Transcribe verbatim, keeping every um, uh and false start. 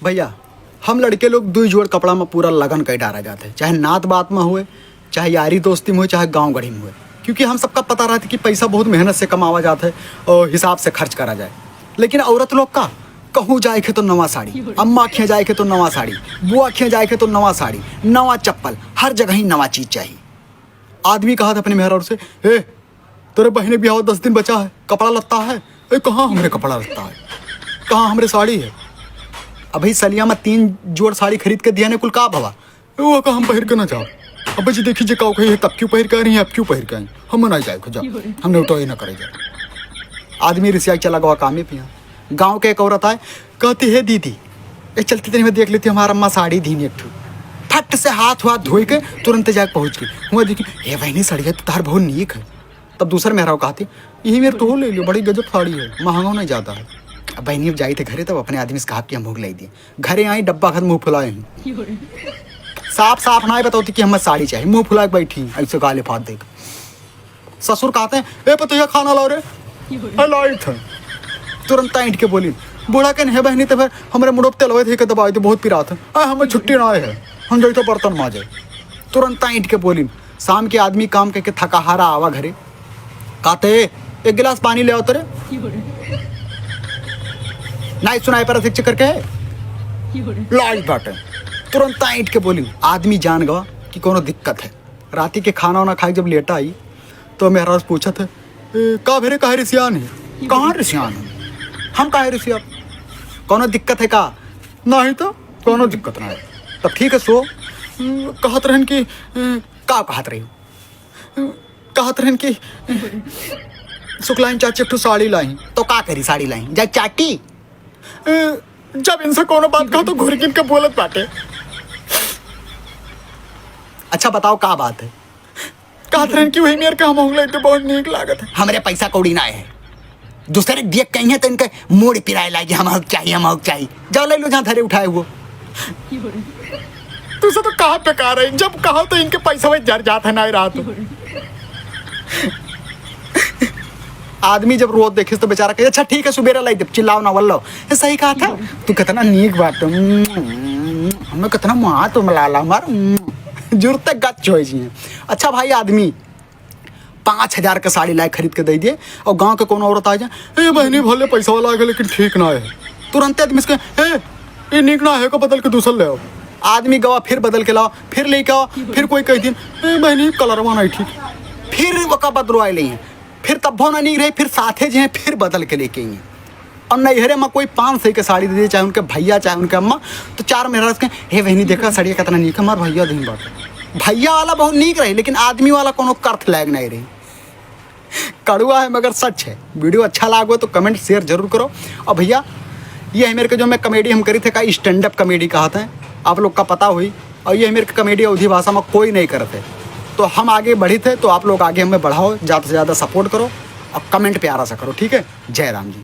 भइया, हम लड़के लोग दुई जोड़ कपड़ा में पूरा लगन कइ डारा जात है, चाहे नात बात में हुए, चाहे यारी दोस्ती में हुए, चाहे गाँव गढ़ी में हुए, क्योंकि हम सबका पता रहत है कि पैसा बहुत मेहनत से कमावा जात है और हिसाब से खर्च करा जाए। लेकिन औरत लोग का, कहूँ जाए के तो नवा साड़ी, अम्मा खियाँ जाए के तो नवा साड़ी, बुआ खियाँ जाए के तो नवा साड़ी, नवा चप्पल, हर जगह ही नवा चीज चाहिए। आदमी कहत अपने मेहरारू से, "ए, तोरे बहिने बियाह दस दिन बचा है, कपड़ा लत्ता है?" "ए, कहाँ हमरे कपड़ा लत्ता है, कहाँ हमरे साड़ी है?" अबही सलिया में तीन जोड़ साड़ी खरीद के दिया ने, कुल का भवा? "ए, वो का हम पहिर के ना जाओ।" "अबे जी, देखी जे का कही है, तब क्यों पहिर के आ रही हैं, अब क्यों पहिर के आई? हम ना जाए, जाओ, हम नेवता ही ना करे जाए।" आदमी रिसिया चला गवा कामे पे। यहाँ गाँव के एक औरत आए, कहती, "हे दीदी, ए चलती तनी में देख लेती, हमार अम्मा साड़ी दीन एक ठो।" फट से हाथ वाथ धोई के तुरंत जाके पहुँच गई। हुआ देखी, "हे बहिनी, सड़िया तो तार बहुत नीक है।" तब दूसर मेहरारू कहती, "यही मेरे तो ले लियो, बड़ी गजब साड़ी है, महंगा नहीं जाता है।" अब बहिनी अब जाई थे घरे, तब अपने आदमी से कहा कि हम भोग लाई दिए। घरे आई, डब्बा खत मुँह फुलाए हैं। साफ साफ ना बताओ कि हमें साड़ी चाहिए, मुँह फुला के बैठी, ऐसे गाले फात देख। ससुर कहते हैं, "ए पतोहिया, खाना लाओ रे।" "ए, लाई थे।" तुरंत ऐंठ के बोली, "बूढ़ा के नहीं बहिनी, तो फिर हमरे मुड़ो पे तेलवे थे के दबाई थे, बहुत पिरात है। ए, हमें छुट्टी ना है, हम जाई तो बर्तन माजे।" तुरंत ऐंठ के बोली, शाम के आदमी काम करके थका हारा आवा घरे, कहते, "एक गिलास पानी ले आओ तो रे।" नहीं सुनाई पर एक चक्कर के लाई बाटे। तुरंत ऐंठ के बोली, आदमी जान गवा कि कोनो दिक्कत है। राती के खाना वाना खाए जब लेटा आई, तो मेहरारू से पूछत है, "ए, का भेरे, काहे रिसियान है?" "कहाँ रिसियान है? हम काहे रिसियान? कोनो दिक्कत है का?" "नहीं तो, कोनो दिक्कत ना है।" "तब ठीक है, सो।" "कहत रहन कि, ए, का कहत रही?" "कहत रहन कि सुखलाइन चाची एक ठो साड़ी लाई।" "तो का करी, साड़ी लाई, जाए चाटी?" "ए, जब इनसे कोनो बात कहो तो घुरकिन के बोलत बाटे।" "अच्छा बताओ, का बात है?" "कहत रहन कि वही मेर के हम होंगे तो बहुत नीक लागत है।" "हमरे पैसा कौड़ी ना है, दूसरे के दिए कहीं है तो इनके मूड़ी पिराए लागी, हम हक चाहिए, हम हक चाहिए। जाओ ले लो जहाँ धरे उठाए हुओ।" "तुझसे तो कहा बेकार है, जब कहो तो इनके पैसा वही जर जात है, ना रात।" आदमी जब रोत देखिस तो बेचारा कहे, "अच्छा ठीक है, सुबेरा लाई देब, चिल्लाओ ना, वल्लो।" "ए, सही कहा था, तू कितना नीक बात है, हमें कितना मुहा तुम लाला मार।" जुरते गच होइ जी। अच्छा भाई, आदमी पाँच हजार का साड़ी लाए खरीद के दे दिए और गाँव के कोनो औरत आ जाए, "ए बहिनी, भले पैसा वाला आ गया, लेकिन ठीक ना है।" तुरंते आदमी से कहे, "ए, ये नीक ना है, को बदल के दूसर ले आओ।" आदमी गवा, फिर बदल के लाओ, फिर लेके आओ, फिर कोई कह दिन, "ए बहिनी, कलरवा नहीं ठीक।" फिर ओका बदलवाए ले हैं, फिर तब्बो ना नीक रहे, फिर साथे जे हैं, फिर बदल के लेके आई हैं। और नैहरे में कोई पाँच सौ के साड़ी दे दे, चाहे उनके भैया, चाहे उनके अम्मा, तो चार मेहरारू के, "हे बहिनी, देखा साड़िया कितना नीक है, हमार भैया दिन बाटे।" भैया वाला बहुत नीक रही, लेकिन आदमी वाला कोनो कर्थ लायक नहीं रही। कड़ुआ है मगर सच है। वीडियो अच्छा लागो तो comment share जरूर करो। और भैया, ये है मेरे को जो मैं comedy हम करी थे का, stand up comedy कहा था, आप लोग का पता हुई। और ये है मेरे को comedy अवधी भाषा में कोई नहीं करते, तो हम आगे बढ़ी थे, तो आप लोग आगे हमें बढ़ाओ, ज़्यादा से ज़्यादा support करो और comment प्यारा सा करो, ठीक है? जय राम जी।